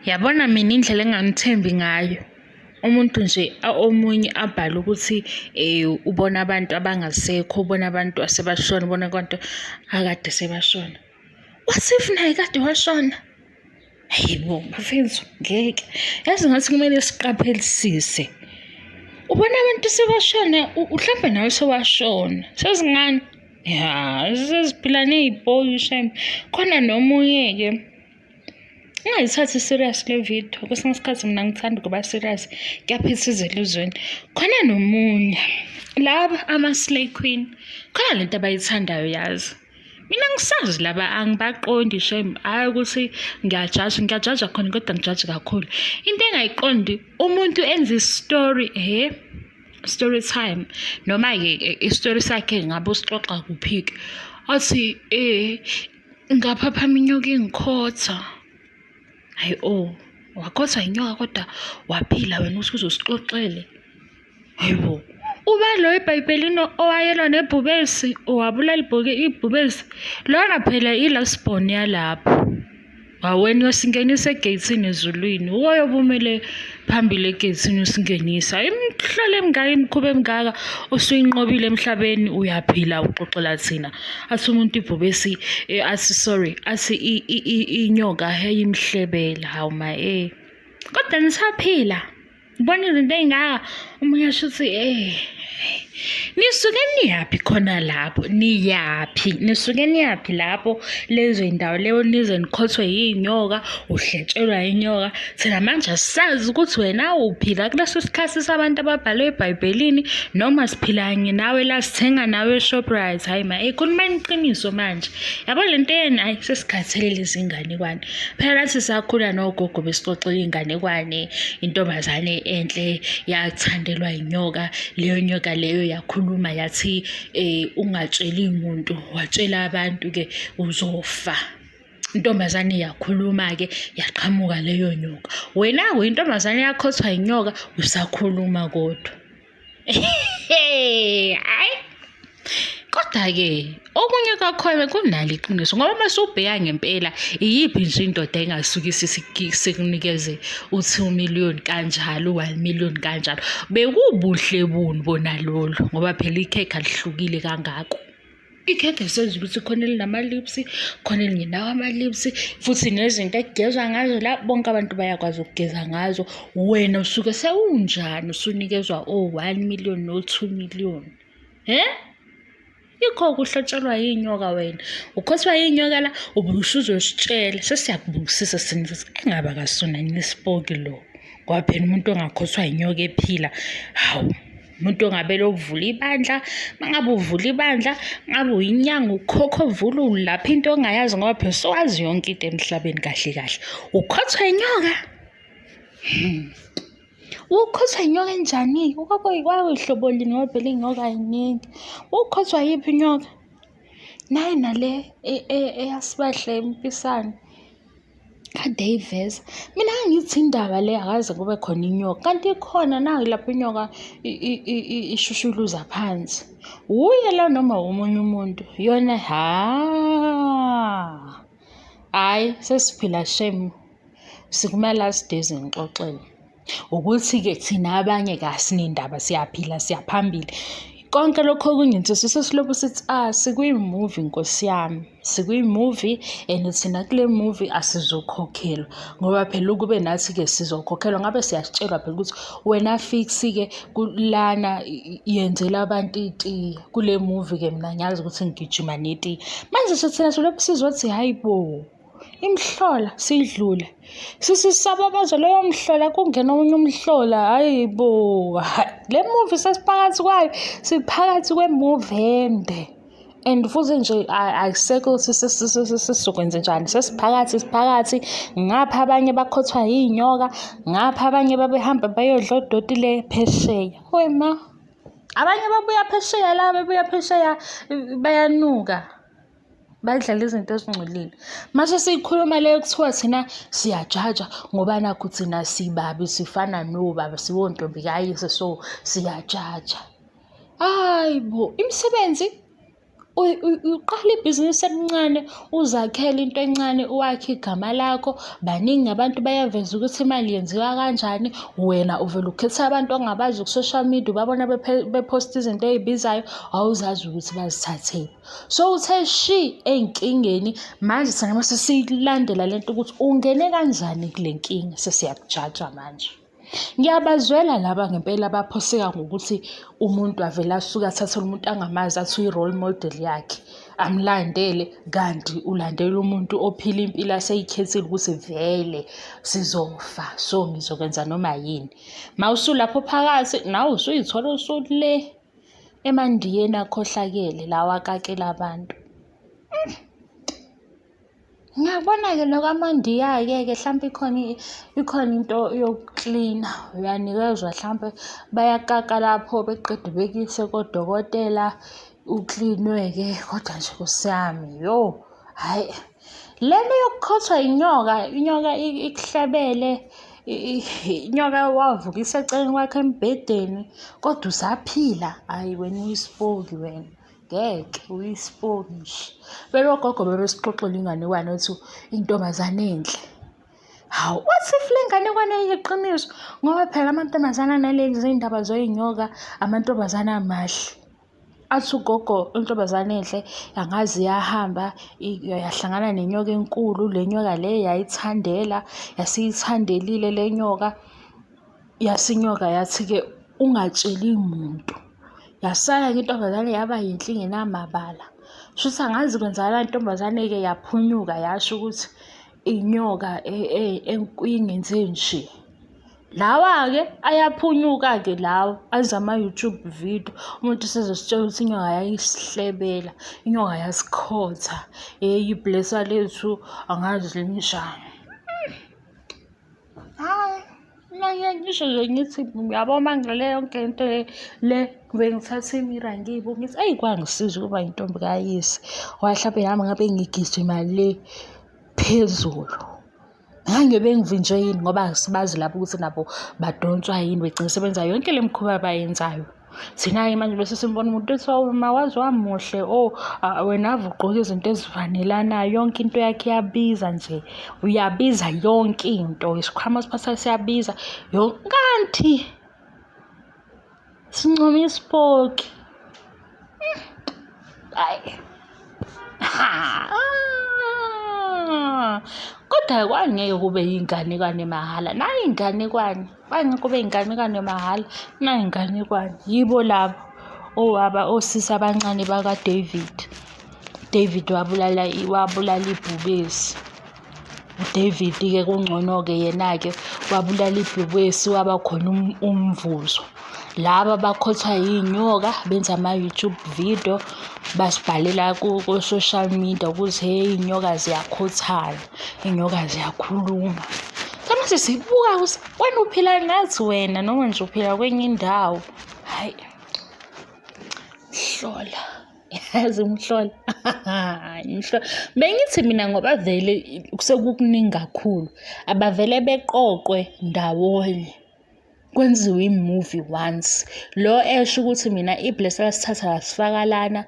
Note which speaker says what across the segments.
Speaker 1: Yabona mina indlela engingamthembi ngayo, umuntu nje omunye abhale ukuthi ubona abantu abangasekho, ubona abantu asebashona, ubona abantu akade sebashona. What if naye kade washona? Hhayi bo, bafethu ngeke, yazi ngathi kumele siqaphelisise. Ubona abantu sebashona, mhlampe nawe sewashona, sezingane? Ya, sesiphila ney'poki shame. Khona nomunye-ke ungayithathi serious le video, kwesinye isikhathi mina ngithanda ukuba serious, kuyaphithizela ezweni. Khona nomunye, laba ama-slay queen, khona lento abayithandayo yazi. Mina ngisazi laba angibaqondi shame, hhayi ukuthi ngiyajaja, ngiyajaja khona kodwa ngijaji kakhulu. Into engayiqondi umuntu enza isitori hhe, story time noma-ke isitori sakhe ngabe usixoxa kuphi-ke, athi ngaphaphama inyoka ingikhotha. Hhayi oh, wakhothwa inyoka kodwa waphila wena ukuthi uze usixoxele. Hayi bo, uba lo eBhayibhelini owayelwa nebhubesi, owabulala ibhubesi, lona phela i-last born yalapho. Wawena uyosingenisa egeyithini ezulwini, uwoyobe umele phambili egeyithini usingenisa. Imihlola emingaka, imikhuba emingaka usuyinqobile emhlabeni, uyaphila uxoxela thina. Athi umuntu ibhubesi, athi sorry, athi inyoka yayimhlebela. Hawu ma eh. Kodwa nisaphila. Ubona izinto ey'ngaka omunye asho ukuthi nisuke niyaphi khona lapho, niyaphi, nisuke niyaphi lapho lezo y'ndawo leyo nize nikhothwe yiy'nyoka, uhletshelwa inyoka. Thina manje asazi ukuthi wena uphila kuleso sikhathi sabantu ababhalwe eBhayibhelini noma siphila kanye nawe la sithenga nawe eShoprite. Hhayi ma, khulumani iqiniso manje. Yabo le nto yenu, hhayi sesikhathele lezi nganekwane. Phela nathi sakhula nogogo besixoxela iy'nganekwane, intombazane enhle yathandelwa inyoka, leyo nyoka leyo yakhuluma yathi ungatsheli muntu, watshela abantu-ke uzofa. Intombazane yakhuluma-ke yaqhamuka leyo nyoka. Wena-ke uyintombazane eyakhothwa inyoka usakhuluma kodwa. Hhayi. Kodwa-ke okunye kwakhona kunalo iqiniso ngoba uma usubheka ngempela iyiphi nje indoda engasuke sikunikeze u-two million kanjalo, u-one million kanjalo. Bekubuhle buni bona lolu ngoba phela ikhekhe alihlukile kangako. Ikhekhe senza ukuthi khona elinama-lips, khona elingenawo ama-lips, futhi nezinto ekugezwa ngazo la bonke abantu bayakwazi ukugeza ngazo. Wena usuke sewunjani usunikezwa o-one million no-two million, hhe? Yikho ukuhlatshelwa yinyoka wena. Ukhothwa yinyoka la ube usuzositshela sesiyakubukisisa sina ukuthi engabe akasona yini isipoki lo. Ngoba phela umuntu ongakhothwa yinyoka ephila, hawu. Umuntu ongabele ukuvula ibandla, mangabe uvula ibandla, ngabe uyinyanga ukhokho ovula ulapha into ongayazi ngoba phela sowazi yonke into emhlabeni kahle kahle. Ukhothwa inyoka. Ukhothwa inyoka enjani-ke? Kwakuyihlobo lini ngoba phela iy'nyoka yiningi. Ukhothwa yiphi inyoka? Nayi nale eyasibahle impisane. Kade eyiveza. Mina ngangithi indaba le akaze kube khona inyoka, kanti ikhona nayi lapho inyoka ishushuluza phansi. Wuye lo noma omunye umuntu? Yona hha, hhayi sesiphila shame sikuma-last days ngixoxele. Ukuthi-ke thina abanye kasinendaba siyaphila siyaphambili. Konke lokhu okunye nje sesilokhu sithi ah sikwimuvi nkosi yami, sikwimuvi and thina kule muvi asizokhokhelwa ngoba phela ukube nathi-ke sizokhokhelwa ngabe siyasitshelwa phela ukuthi wena fix-ke lana yenzela abantu itiye. Kule muvi-ke mina ngiyazi ukuthi ngigijima netiye. Manje thina silokhu sizothi hhayi bo. Imihlola siyidlule. Sisisababaza loyo mhlola kungena omunye umhlola, hhayi bo. Le movie sesiphakathi kwayo, siphakathi kwe-movie ende and futhi nje akusekho ukuthi sizokwenzenjani. Sesiphakathi siphakathi, ngapha abanye bakhothwa yiy'nyoka, ngapha abanye babehamba bayodla odoti le phesheya. Wema, abanye babuya phesheya la bebuya phesheya bayanuka. Badlala izinto ezingcolile. Mase siyikhuluma leyo kuthiwa thina siyajaja ngoba nakhu thina sibabi sifana nobaba siwontombi kayise so siyajaja. Hayi bo, imisebenzi? Uqala ibhizinisi elincane, uzakhele into encane, wakhe igama lakho. Baningi abantu bayaveza ukuthi imali yenziwa kanjani. Wena uvele ukhethe abantu ongabazi ku-social media, ubabona bephosta izinto ey'bizayo, awuzazi ukuthi bazithathephi. So uthe shi ey'nkingeni, manje thina mase siyilandela le nto ukuthi ungene kanjani kule nkinga, sesiyakujaja manje. Ngiyabazwela laba ngempela abaphoseka ngokuthi umuntu avele asuke athathele umuntu angamazi athi uyi-role model yakhe, amlandele kanti ulandela umuntu ophila impilo aseyikhethile ukuthi vele sizofa, so ngizokwenza noma yini. Mawusulapho phakathi nawe usuyithola usule emandiyeni akhohlakele lawa akakela abantu. Ngiyabona-ke nokwamaNdiya-ke ke hlampe ikhona ikhona into yokuklina, uyanikezwa hlampe bayakaka lapho beqede bekuyise kodokotela uklinwe-ke kodwa nje nkosi yami yo, hhayi. Lena yokukhothwa inyoka, inyoka ikuhlebele, inyoka wavuka iseceleni kwakho embhedeni kodwa usaphila, hhayi wena uyisipoki wena. Ngeke uyisiponji. Vele ogogo bebesixoxela inganekwane ethi intombazane enhle. Hawu, what if le nganekwane iyiqiniso? Ngoba phela amantombazane analezi zindaba zoyinyoka, amantombazane amahle. Athi ugogo intombazane enhle angazi yahamba yahlangana nenyoka enkulu, le nyoka le yayithandela, yasiyithandelile le nyoka. Yase inyoka yathi-ke ungatsheli muntu. Yasala-ke intombazane yaba yinhle ingenamabala. Shuthi angazi kwenzakalani intombazane-ke yaphunyuka yasho ukuthi inyoka ingenze nje. Lawa-ke ayaphunyuka-ke lawa aze ama-YouTube video, umuntu usezositshela ukuthi inyoka yayisihlebela, inyoka yasikhotha, hheyi iblesa lethu angazi linjani. Hhayi, mina ngiye ngisho nje ngithi uyabo uma ngilale yonke lento le le bengithatha imira ngiyibuke ngithi eyi kwangisiza ukuba intombi kayise. Ngoba hlampe nami ngabe ngigijima le phezulu. Ngangiyobe ngivinjwe yini ngoba asibazi labo ukuthi nabo badonswa yini begcine sebenza yonke le mikhuba abayenzayo. Thina-ke manje bese simbona umuntu ethi hawu ma waze wamuhle oh wena ave ugqoke izinto ezifanelanayo yonke into yakhe iyabiza nje uyabiza yonke into isikhwama osiphathayo siyabiza kanti sincoma isipoki. Hhayi. Kodwa kwangeke kube yinganekwane mahhala, nayi inganekwane, kwangeke kube yinganekwane mahhala, nayi inganekwane. Yibo labo owaba osisi abancane bakaDavid. David wabulala wabulala ibhubesi. UDavid-ke kungcono-ke yena-ke wabulala ibhubesi waba khona umvuzo. Laba abakhothwa yiy'nyoka benza ama-YouTube video basibhalela ko-social media ukuthi hheyi iy'nyoka ziyakhothana, iy'nyoka ziyakhuluma. Mase sibuka ukuthi wena uphila nathi wena noma nje uphila kwenye indawo, hhayi hlola. Yazi umhlola umhlola. Bengithi mina ngoba vele sekukuningi kakhulu, abavele beqoqwe ndawonye kwenziwe i-movie once. Lo esho ukuthi mina iblesa lasithatha lasifaka lana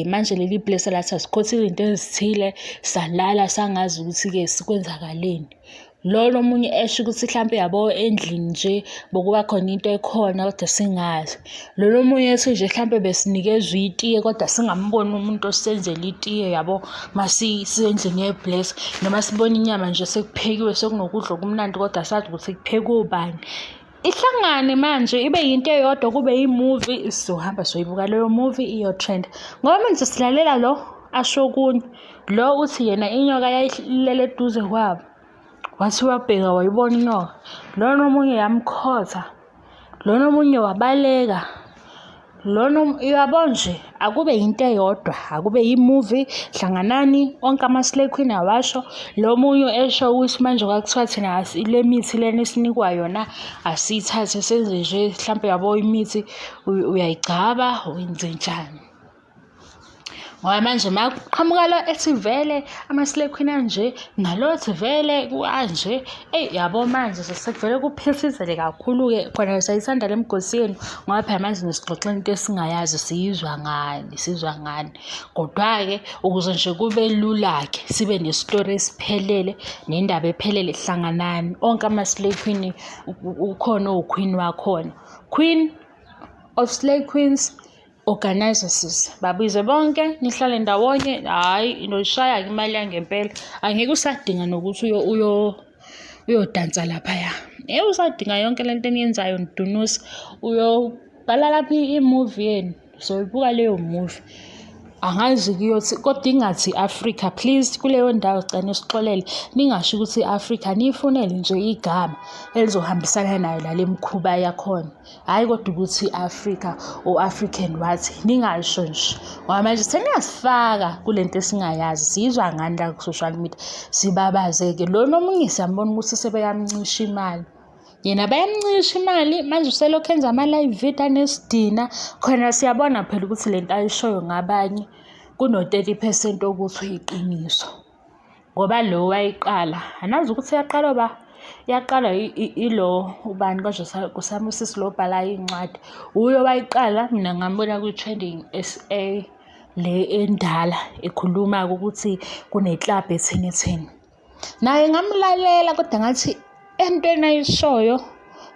Speaker 1: manje leli blesa lathi asikhothe izinto ezithile salala sangazi ukuthi-ke sikwenzakaleni. Lona omunye esho ukuthi hlampe yabo endlini nje bokuba khona into ekhona kodwa singazi. Lona omunye ethi nje hlampe besinikezwa itiye kodwa singamboni umuntu osenzela itiye yabo masisendlini ye-bless noma sibona inyama nje sekuphekiwe sekunokudla okumnandi kodwa asazi ukuthi kuphekwe ubani. Ihlangane manje ibe yinto eyodwa kube yi-movie sizohamba soyibuka leyo movie iyo-trend-a. Ngoba manje silalela lo asho okunye, lo uthi yena inyoka yayilele eduze kwabo. Wathi wabheka wayibona inyoka. Lona omunye yamkhotha, lona omunye wabaleka, lona uyabo nje akube yinto eyodwa, akube yi-movie, hlanganani onke ama-slay queen awasho. Lo omunye esho ukuthi manje kwakuthiwa thina le mithi lena esinikwa yona asiyithathe senze nje hlampe uyabo imithi uyayigcaba wenzenjani. Ngoba manje makuqhamuka lo ethi vele ama-slay queen anje, nalo ethi vele anje, eyi yabo manje sekuvele kuphithizele kakhulu-ke khona siyayithanda le migosi yenu ngoba phela manje nisixoxela into esingayazi siyizwa ngani, sizwa ngani. Kodwa-ke ukuze nje kube lula-ke sibe nesitori esiphelele nendaba ephelele hlanganani onke ama-slay queen ukhona owu-queen wakhona. Queen of slay queens organize sisi babize bonke nihlale ndawonye hhayi noyishaya-ke imali yangempela angeke usadinga nokuthi uyodansa laphaya ngeke usadinga yonke le nto eniyenzayo nidunusa uyobhala lapha i-movie yenu soyibuka leyo movie angazi kuyothi kodwa ingathi i-Afrika please kuleyo ndawo cela nisixolele ningasho ukuthi i-Afrika niyifunele nje igama elizohambisana nayo lale mikhuba yakhona. Hhayi kodwa ukuthi i-Afrika or African what ningasho nje ngoba manje seniyasifaka kule nto esingayazi siyizwa ngani la ku-social media sibabaze-ke lona omunye siyambona ukuthi sebeyamncisha imali yena bayamncisha imali manje uselokhu enza ama-live video anesidina khona siyabona phela ukuthi le nto ayishoyo ngabanye kuno-30 percent okuthi uyiqiniso. Ngoba lo wayiqala, anazi ukuthi yaqalwa ba? Yaqalwa ilo ubani konje kusami usisi lo obhalayo iy'ncwadi. Wuye owayiqala, mina ngambona kwi-Trending S_A le endala ekhuluma-ke ukuthi kuneklabhu etheni etheni. Naye ngamlalela kodwa ngathi entweni ayishoyo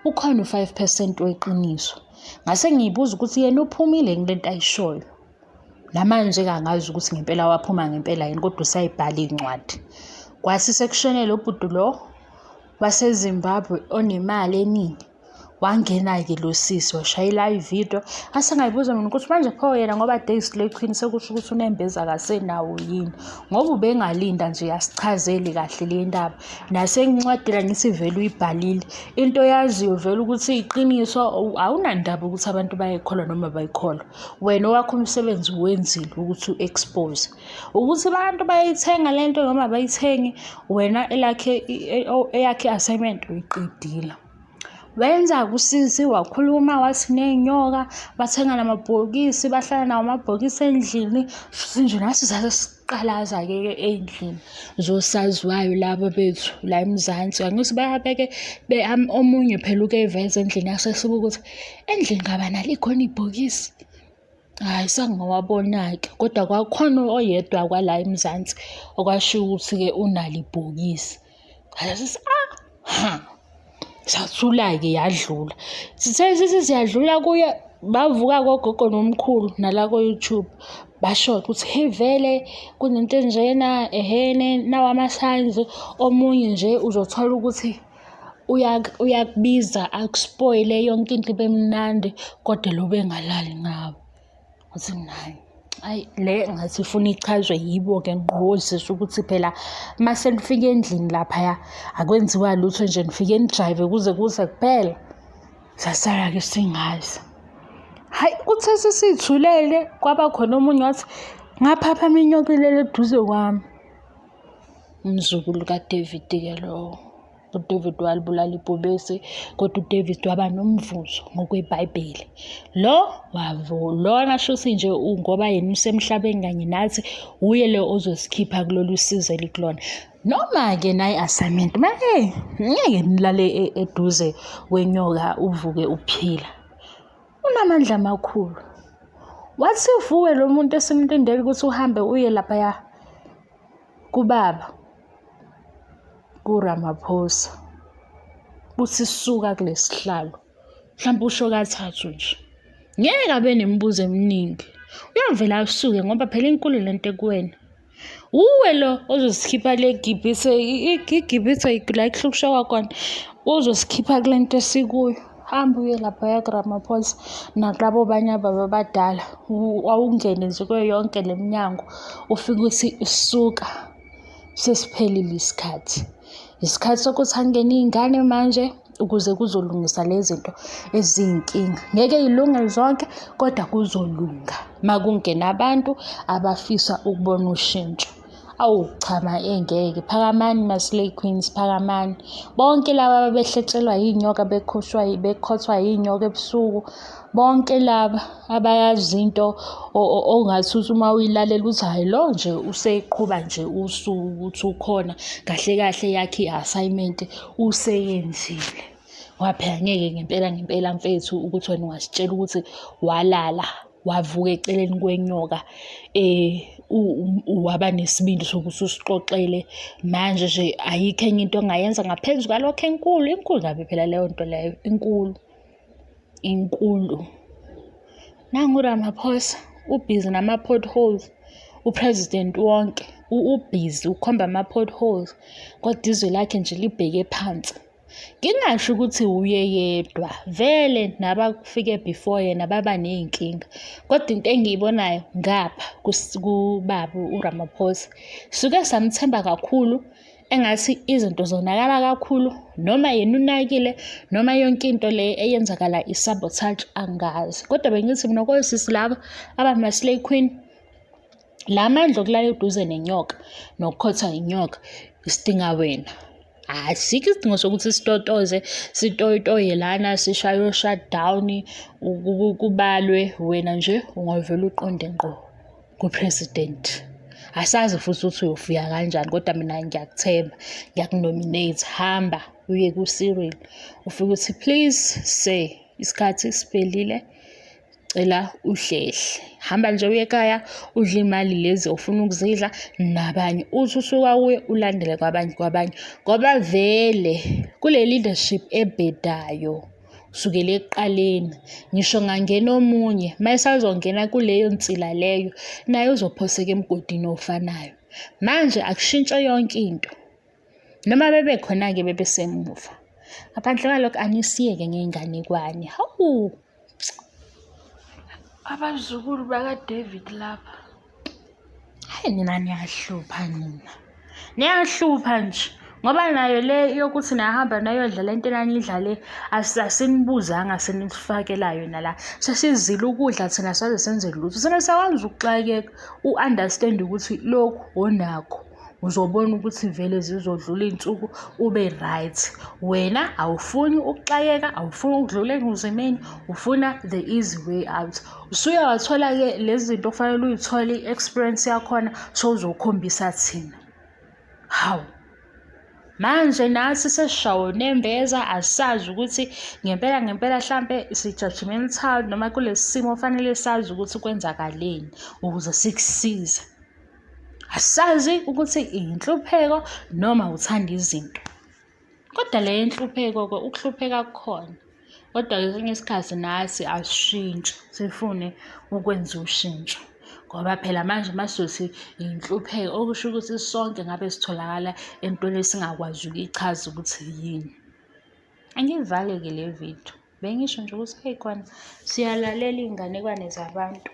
Speaker 1: ukhona u-five percent weqiniso. Ngase ngiy'buza ukuthi yena uphumile yini kule nto ayishoyo. Namanje-ke angazi ukuthi ngempela waphuma ngempela yini kodwa usayibhala iy'ncwadi. Kwase sekushone lo bhuti lo waseZimbabwe onemali eningi, wangena-ke lo sisi washayela ividiyo. Ngase ngayibuza mina ukuthi manje pho yena ngoba kade eyi-slay queen sekusho ukuthi unembeza akasenawo yini? Ngoba ubengalinda nje asichazele kahle le ndaba. Nasencwadini angithi vele uyibhalile. Into oyaziyo vele ukuthi iyiqiniso awunandaba ukuthi abantu bayayikholwa noma abayikholwa. Wena owakho umsebenzi uwenzile ukuthi u-expose. Ukuthi abantu bayayithenga le nto noma abayithengi, wena elakhe eyakhe i-assignment uyiqedile. Wenza-ke usisi wakhuluma wathi ney'nyoka, bathenga namabhokisi, bahlala nawo amabhokisi endlini. Shuthi nje nathi sase siqalaza-ke ke ey'ndlini zosaziwayo laba bethu la eMzansi. Angithi bayabeke omunye phela uke eveze endlini yase sibuka ukuthi endlini kabani alikhona ibhokisi. Hhayi sangawabona-ke kodwa kwakukhona oyedwa kwala eMzansi okwashiwo ukuthi-ke unalo ibhokisi. Ngase ah ha sathula-ke yadlula. Sithe sithi siyadlula kuye bavuka kogogo nomkhulu nala ko-YouTube basho ukuthi hey vele kunento enjena ehene nawa ama-signs omunye nje uzothola ukuthi uyakubiza akuspoyile yonke into ibe mnandi kodwa lo bengalali ngawe. Ngathi mina hhayi, hhayi le ngathi ifuna ichazwe yibo-ke ngqo osisi ukuthi phela mase nifika endlini laphaya akwenziwa lutho nje nifike nijayive kuze kuse kuphela. Sasala-ke singazi. Hhayi kuthe sesiy'thulele kwaba khona omunye wathi ngaphaphama inyoka ilele eduze kwami. Umzukulu kaDavid-ke lowo. UDavid walibulala ibhubesi kodwa uDavid waba nomvuzo ngokweBhayibheli. Lo lona shuthi nje ngoba yena usemhlabeni kanye nathi uye lo ozosikhipha kulolu sizi elikulona. Noma-ke nayi assignment make ngeke nilale eduze kwenyoka uvuke uphila. Unamandla amakhulu. Wathi uvuke lo muntu esimlindele ukuthi uhambe uye laphaya kubaba kuRamaphosa uthi suka kulesihlalo mhlawumbe usho kathathu nje ngeke abe nemibuzo eminingi uyovele asuke ngoba phela inkulu lento ekuwena uwe lo ozosikhipha le gibhithe igibhithe la ekuhlukushwa khona uzosikhipha kule nto esikuyo hamba uye laphaya kuRamaphosa nakulabo banye ababa abadala awungene nje kuyo yonke le minyango ufike uthi suka sesiphelile isikhathi. Isikhathi sokuthi angene iy'ngane manje ukuze kuzolungisa le zinto eziyinkinga. Ngeke y'lunge zonke kodwa kuzolunga uma kungena abantu abafisa ukubona ushintsho. Awu cha ma engeke. Phakamani ma-Slay Queens, phakamani. Bonke laba ababehletshelwa yiy'nyoka bekhothwa yiy'nyoka ebusuku, bonke laba abayazi into ongathi uthi uma uyilalela uthi hhayi lo nje useyiqhuba nje usuku ukuthi ukhona, kahle kahle yakhe i-assignment useyenzile. Ngoba phela ngeke ngempela ngempela mfethu ukuthi wena ungasitshela ukuthi walala wavuka eceleni kwenyoka waba nesibindi sokuthi usixoxele. Manje nje ayikho enye into ongayenza ngaphezu kwalokho enkulu, inkulu kabi phela leyo nto leyo, inkulu, inkulu. Nangu uRamaphosa ubhizi nama-potholes, u-president wonke ubhizi ukhomba ama-potholes, kodwa izwe lakhe nje libheke phansi. Ngingasho ukuthi wuye yedwa, vele nabafike before yena baba ney'nkinga, kodwa into engiyibonayo ngapha kubaba uRamaphosa, suke samthemba kakhulu engathi izinto zonakala kakhulu noma yena unakile noma yonke into le eyenzakala i-sabotage angazi. Kodwa bengithi mina kosisi laba abama-slay queen, la mandla okulala eduze nenyoka nokukhotha inyoka isidinga wena. Asikho isidingo sokuthi sitotoze sitoyitoye lana sishaye o-shutdown kubalwe wena nje ungavele uqonde ngqo ku-president. Asazi futhi ukuthi uyofika kanjani kodwa mina ngiyakuthemba, ngiyaku-nominate. Hamba uye ku-Cyril ufike uthi please sir, isikhathi siphelile. Cela uhlehle. Hamba nje uye ekhaya udle iy'mali lezi ofuna ukuzidla nabanye. Uthi usuka kuye ulandele kwabanye kwabanye ngoba vele kule leadership ebhedayo kusukela ekuqaleni ngisho ngangena omunye uma esazongena kuleyo nsila leyo naye uzophoseka emgodini ofanayo. Manje akushintshe yonke into. Noma bebekhona-ke bebesemuva. Ngaphandle kwalokho anisiyeke ngey'nganekwane. Hawu! Abazukulu bakaDavid laba. Hhayi nina niyahlupha nina. Niyahlupha nje. Ngoba nayo le yokuthi nahamba nayodlala into enaniyidlale asinibuzanga senisifakela yona la. Sesizile ukudla thina saze senze lutho. Thina siyakwazi ukuxakeka u-understand ukuthi lokhu onakho. Uzobona ukuthi vele zizodlula iy'nsuku ube right. Wena awufuni ukuxakeka, awufuni ukudlula engozimeni, ufuna the easy way out. Usuye wathola-ke lezi zinto okufanele uy'thole i-experience yakhona sowuzokhombisa thina. Hawu! Manje nathi sesishawa unembeza asazi ukuthi ngempela ngempela hlampe si-judgemental noma kulesi simo fanele sazi ukuthi kwenzakaleni ukuze sikusize. Asazi ukuthi inhlupheko noma uthanda izinto. Kodwa le inhlupheko-ke ukuhlupheka kukhona. Kodwa kwesinye isikhathi nathi asishintshi sifune ukwenza ushintsho. Ngoba phela manje uma sizothi inhlupheko okusho ukuthi sonke ngabe sitholakala entweni esingakwazi ukuyichaza ukuthi yini. Angiyivale-ke le vidiyo. Bengisho nje ukuthi eyi khona siyalalela iy'nganekwane zabantu.